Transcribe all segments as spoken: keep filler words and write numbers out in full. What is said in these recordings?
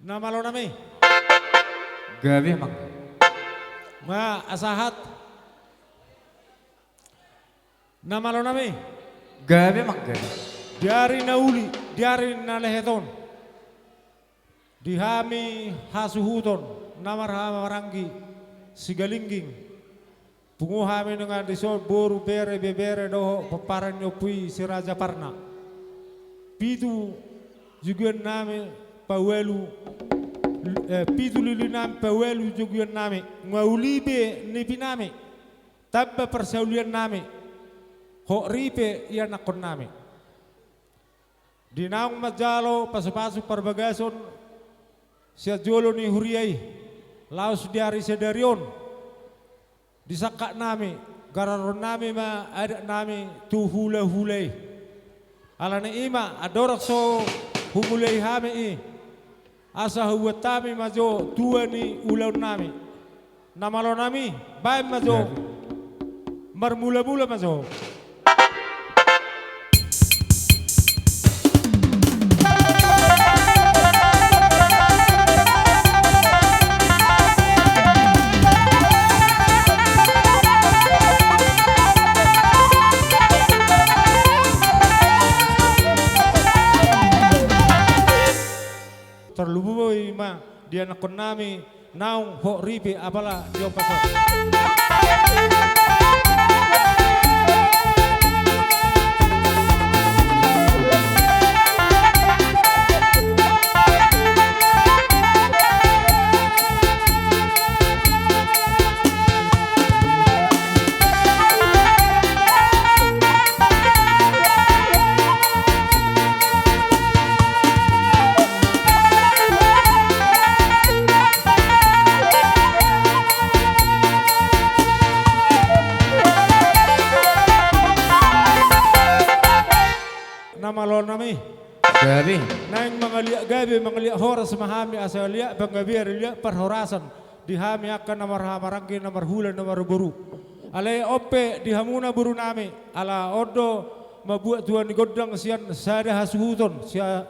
Na malo nami. Gabe mang. Ma, sahat. Na malo nami. Gabe mang, gabe. Di ari na uli, di ari na lehet on. Di hami hasuhuton, na marhahamaranggi, Sigalingging. Pungu hami nunga dison boru, bere, ibebere dohot pomparan ni ompu i si Raja Parna. Pitu jugian nami paualu, eh, pitu lili nami paualu jugian nami. Nunga uli be nipi nami. Tamba parsaulian nami. Hot ripe ianakkon nami. Di naung manjalo pasupasu parbagason sian jolo ni huria i, laos di ari sadari on, disangkap nami, gararon nami ma adat nami tu hulahula i. Alani i ma, andorang so humulai hami i, asa hubuat hami ma jo tua ni ulaon nami. Na malo nami, baen ma jo. Gabe. Marmulamula ma jo. Tarlumobi ma di anakkon nami naung hot ripe apala di ompas on. Na malo nami. Gabe. Naeng mangaliat gabe, mangaliat horas ma hami, asa liat panggabean, liat parhorasan di hami angka na marhahamaranggi, na marhula, na marboru. Alai on pe di hamuna boru nami, ala on do mambuat tua ni gondang sian sada hasuhuton, sian,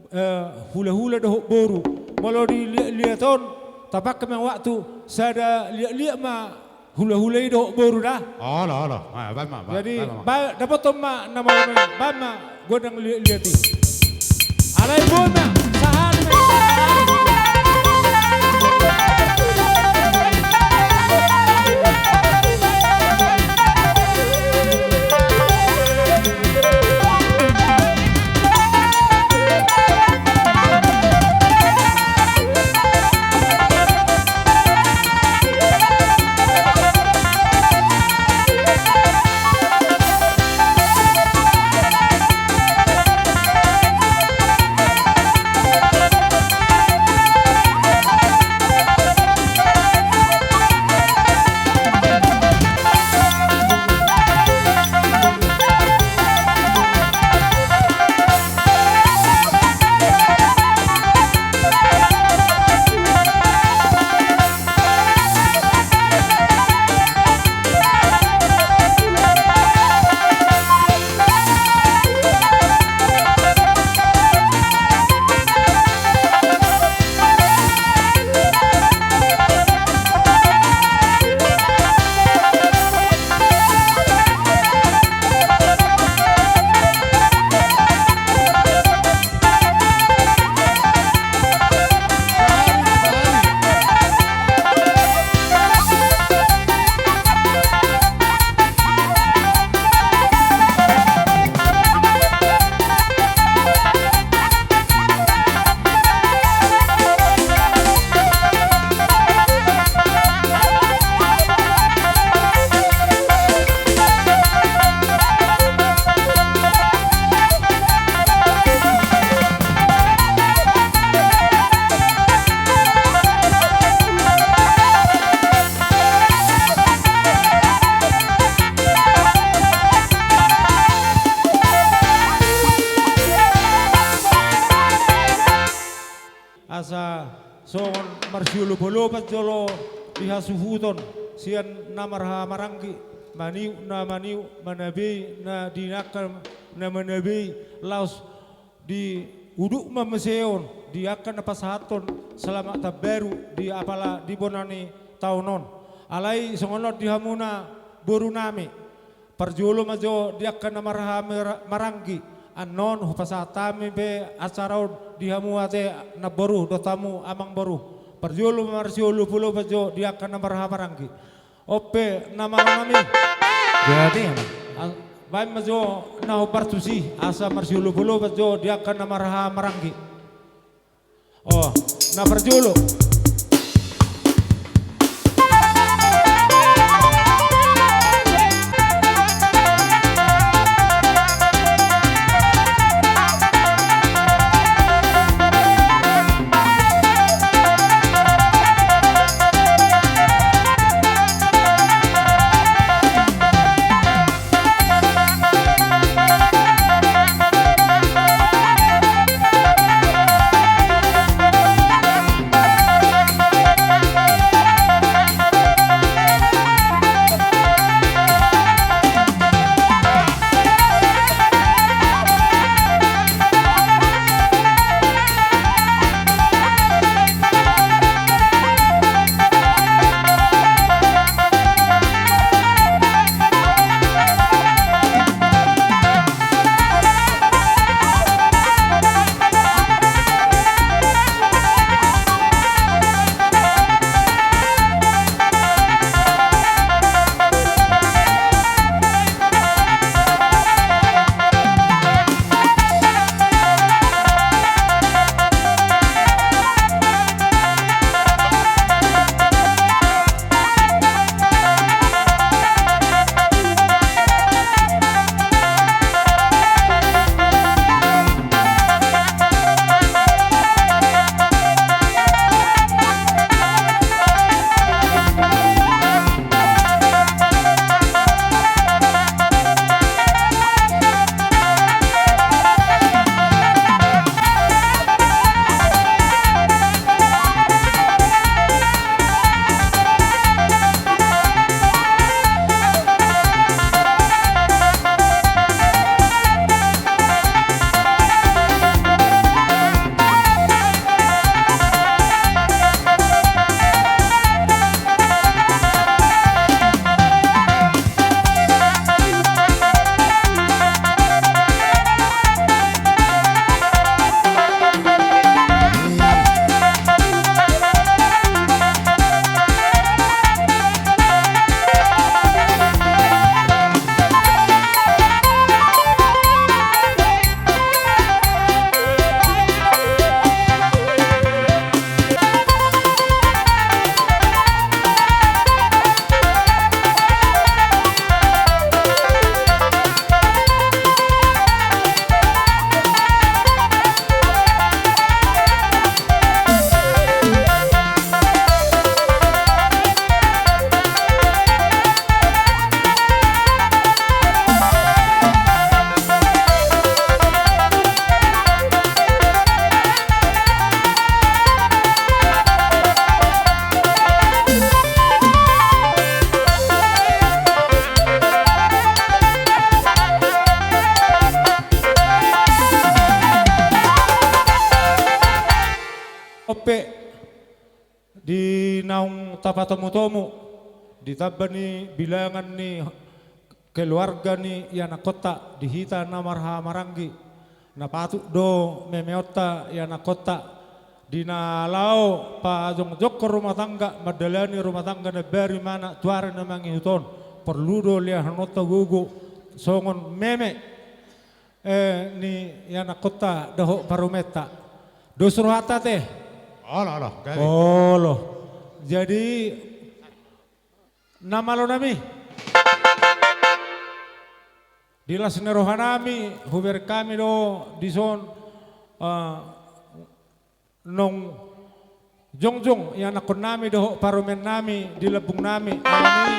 eh, hulahula dohot boru. Molo diliatliat on, tapangke ma waktu, sada liatliat ma hulahula i dohot boru da. Olo, olo. Ah, baen ma, baen, jadi, baen ma. Ba-, dapothon ma na malo nami, baen ma gondang liatliat i. Alai boi ma, sahali ma. Asa songon marsiolopolopan jolo di hasuhuton sian na marhahamaranggi, maniuk na maniuk, manabei na di angka na manabei, laos di uduk ma muse on, di angka na pasahathon selamat tahun baru di apala di bona ni taon on. Alai songon on di hamuna boru nami. Parjolo ma jo di angka na marhaha mara-, maranggi. Annon hupasahat hami pe acara on di hamu ate namboru dohot hamu amangboru. Parjolo ma marsiolopolopan jo di angka na marhaha maranggi. On pe na malo nami. Jadi, a-, baen ma jo na hombar tusi asa marsiolopolopan jo di angka na marhaha maranggi. O, na parjolo. On pe di naung tapatomutomu di tamba ni bilangan ni keluarga ni ianakkonta di hita na marhahamaranggi, na patut do memeonta ianakkonta di na laho pajongjongkon rumah tangga, mandalani rumah tangga na baru i manang tu ari na mangihut on, porlu do lehononta gogo songon meme, eh, ni ianakkonta dohot parumaenta. Dos rohanta, ate? Olo, olo, gabe. Olo. Jadi, na malo nami, di las ni roha nami, hubereng hami do dison, eh, naung jongjong ianakkon nami dohot parumaen nami di lambung nami, alani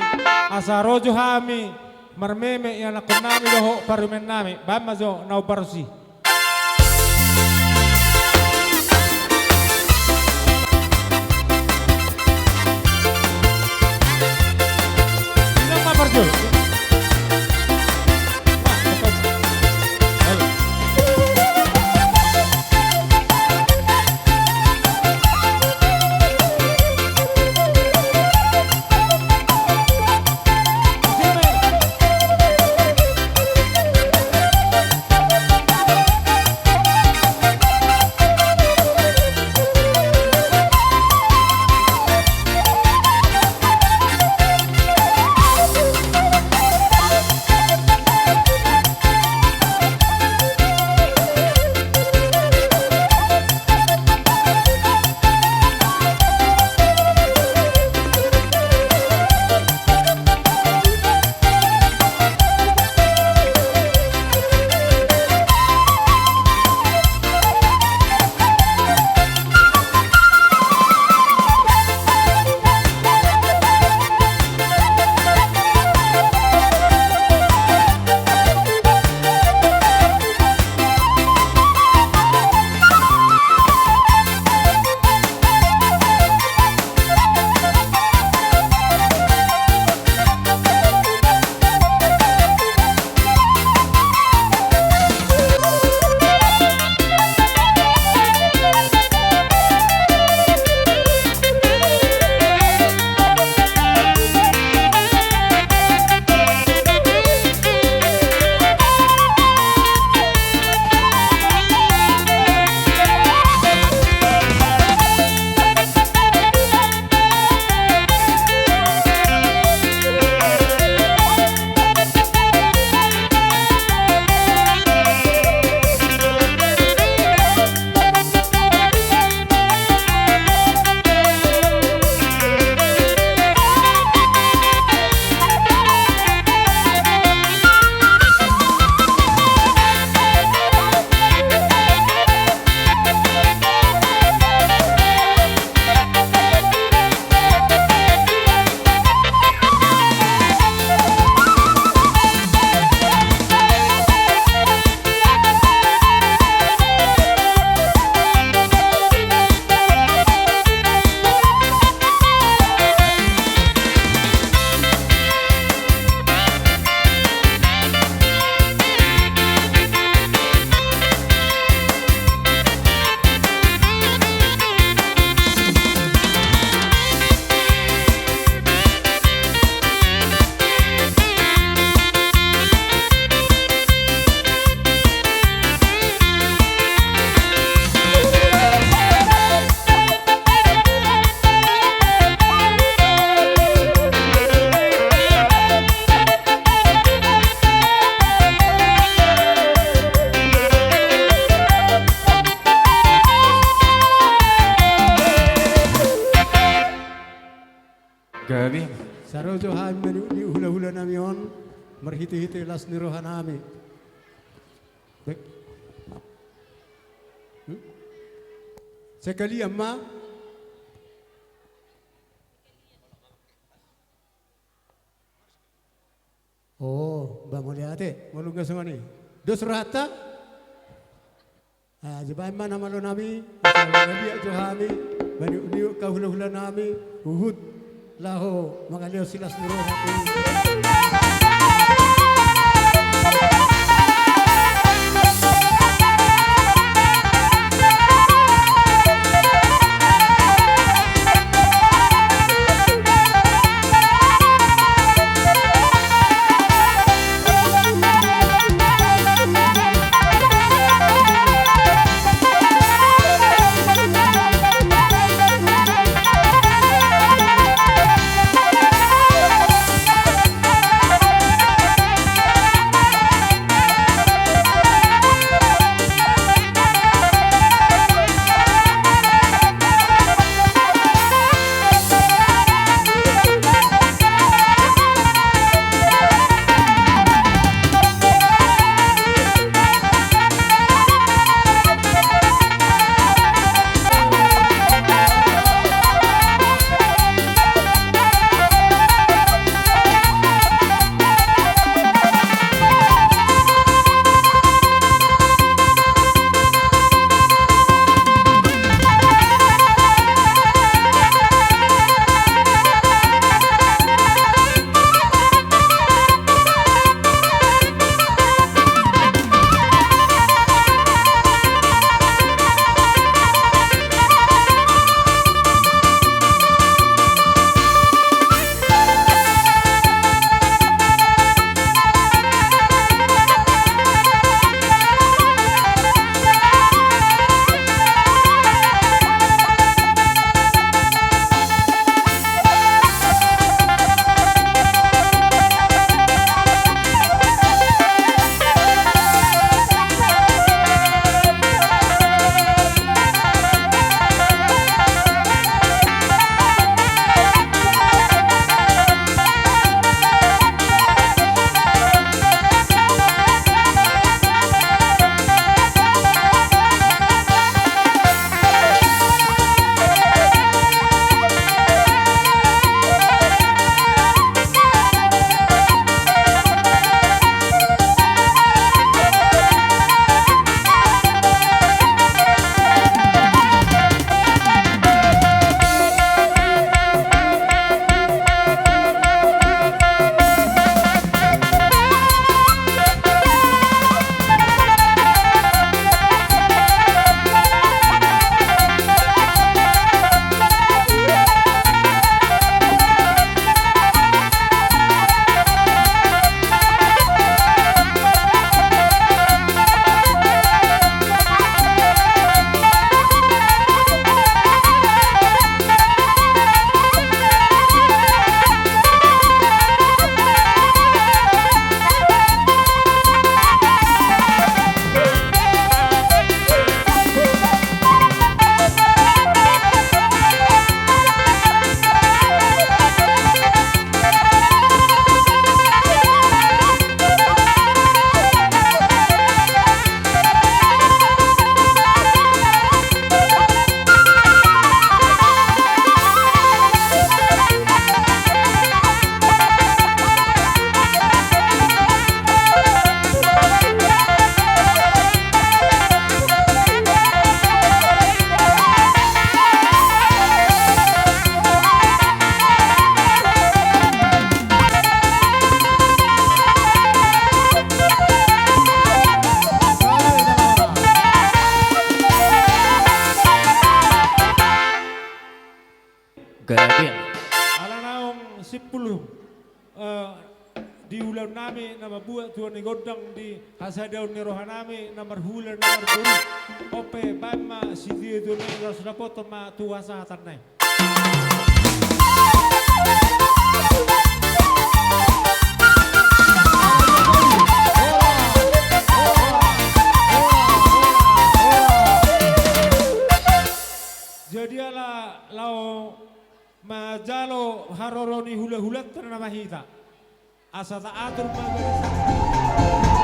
asa ro jo hami marmeme ianakkon nami dohot parumaen nami. Baen ma jo na umbarus i. Inang ma parjolo. Nah, betul. Halo. Gabe. Sarojo hami maniuk-niuk hula-hula nami on, marhite-hite las ni roha nami. Baik. Hmm? Sekalian ma. Oh, ba mauliate, molo nunga songon i. Dos rohanta? Ah, dibaen ma na malo nami, asa mangaliat jo hami, maniuk-niuk hula-hula nami, huhut laho mangalean silas ni roha. Gabe. Ala naung simpul, eh, di ulaon nami na mambuat tua ni gondang di hasadaon ni roha nami na marhula na marboru. On pe baen ma sitio tua ni laos dapothon ma tu hasahatan na i. Jadi ala laho Manjalo haroro ni hulahulanta nama hita. Asa taatur ma barisan.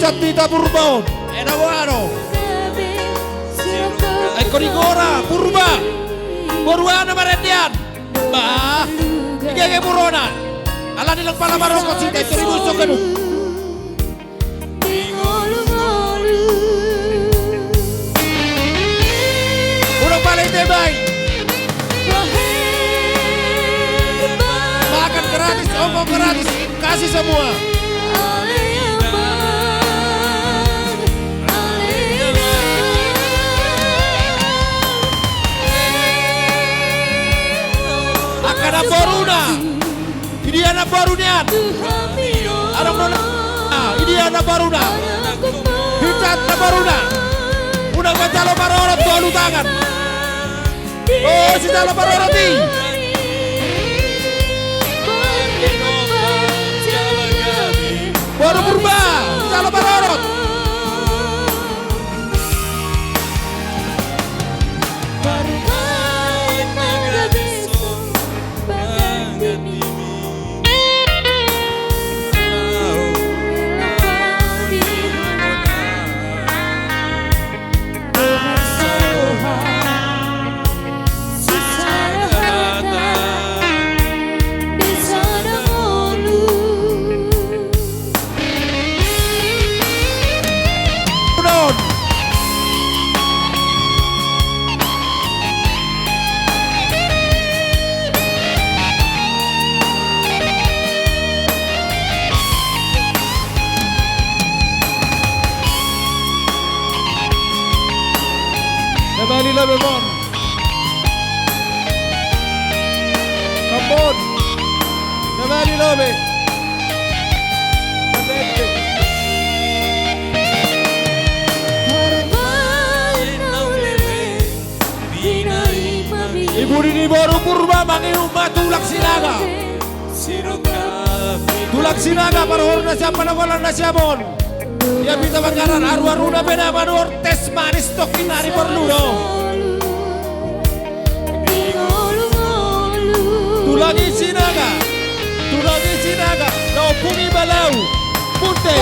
Tati ta Purba on. Eda boano. Ai ko di gora Purba. Boru ana marendean. Bah. Igege burona. Ala di lang pala marokot si tati ribu so kenu. Udah pala ite bai. Makan gratis, ongkos gratis. Kasih semua. Angka na boruna. Idia na boru nian. Adong do na. Idia na boruna. Hinsat na boruna. Unang manjalo parorot tu alu tangan. O, sijalo parorot i. Boru Purba, sijalo parorot. Na bali lobe mon. Ambon. Na bali lobe. Ibu ni boru Purba mangihuthon ma Tulang Sinaga. Tulang Sinaga, parhorna siapa na golan na siapa on. Ia pita bagaran aru-aruna pe na manuhor, tes manis tongkin ari porlu do. Tulang i Sinaga, tulang i Sinaga, na ompung i Balau, Munte.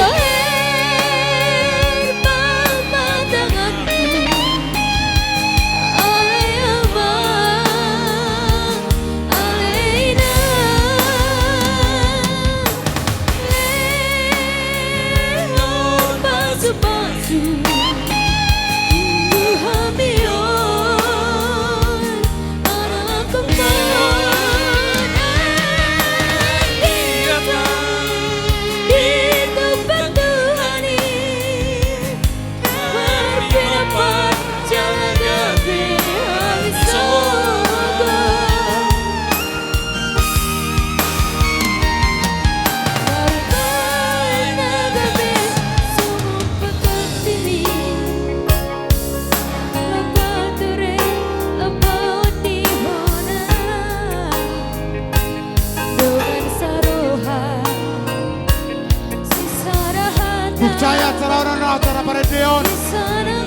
Percaya acara on, acara parendeon.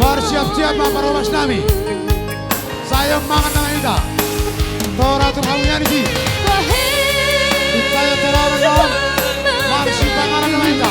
Marsiap-siap ma parhobas nami. Sai on mangan nang hita. Tor atur hamu nian disi. Sai on, sai on, sai on. Marsipanganon nang hita.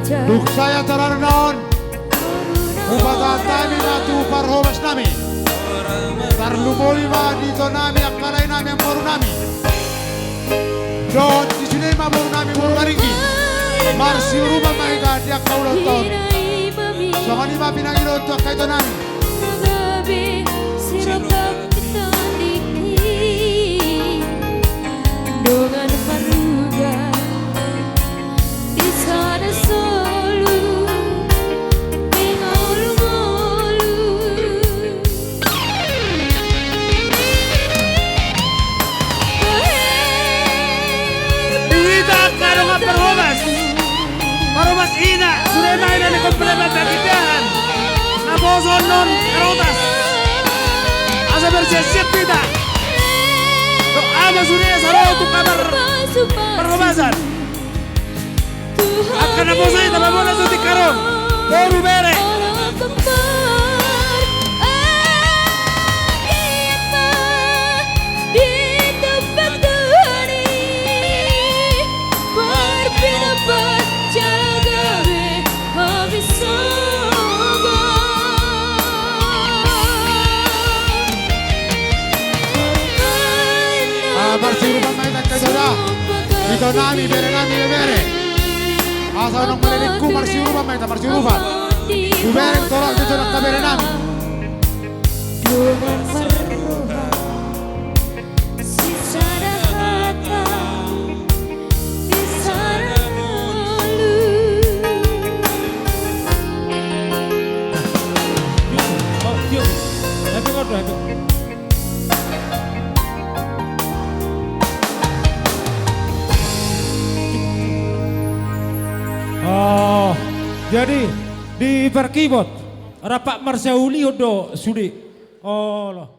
Dung sae acara on, hupatahan hami ma tu parhobas nami. Tarlumobi ma di ito nami, angka lae nami, amangboru nami. Dohot di sude ma boru nami, boru Maringgi. Marsiurupan ma hita di angka ulaonta on. Songon i ma pinangido tu angka ito nami. Dongan parruga di sada solu, mangolu-ngolu. Di hita angka dongan parhobas, parhobas ina, sude ma ina ni komplemen bagian. Naposo annon karotas. Asa bersiap-siap hita. Dohot ama sude saluhut tu kamar parhobasan. Angka naposo i tapamona tu tingki on. Boru, bere. Ah, marsiurupan ma hita, angka ito da. Ito nami, bere nami, bebere. Asa unang malelenghon, marsiurupan ma hita, marsiurupan. Tu bere, tu roha, tu angka bere nami. Dongan parroha, sisada hata, sisada ngolu. Oh, jadi di parkibot rap marsaulihon do sude. Olo.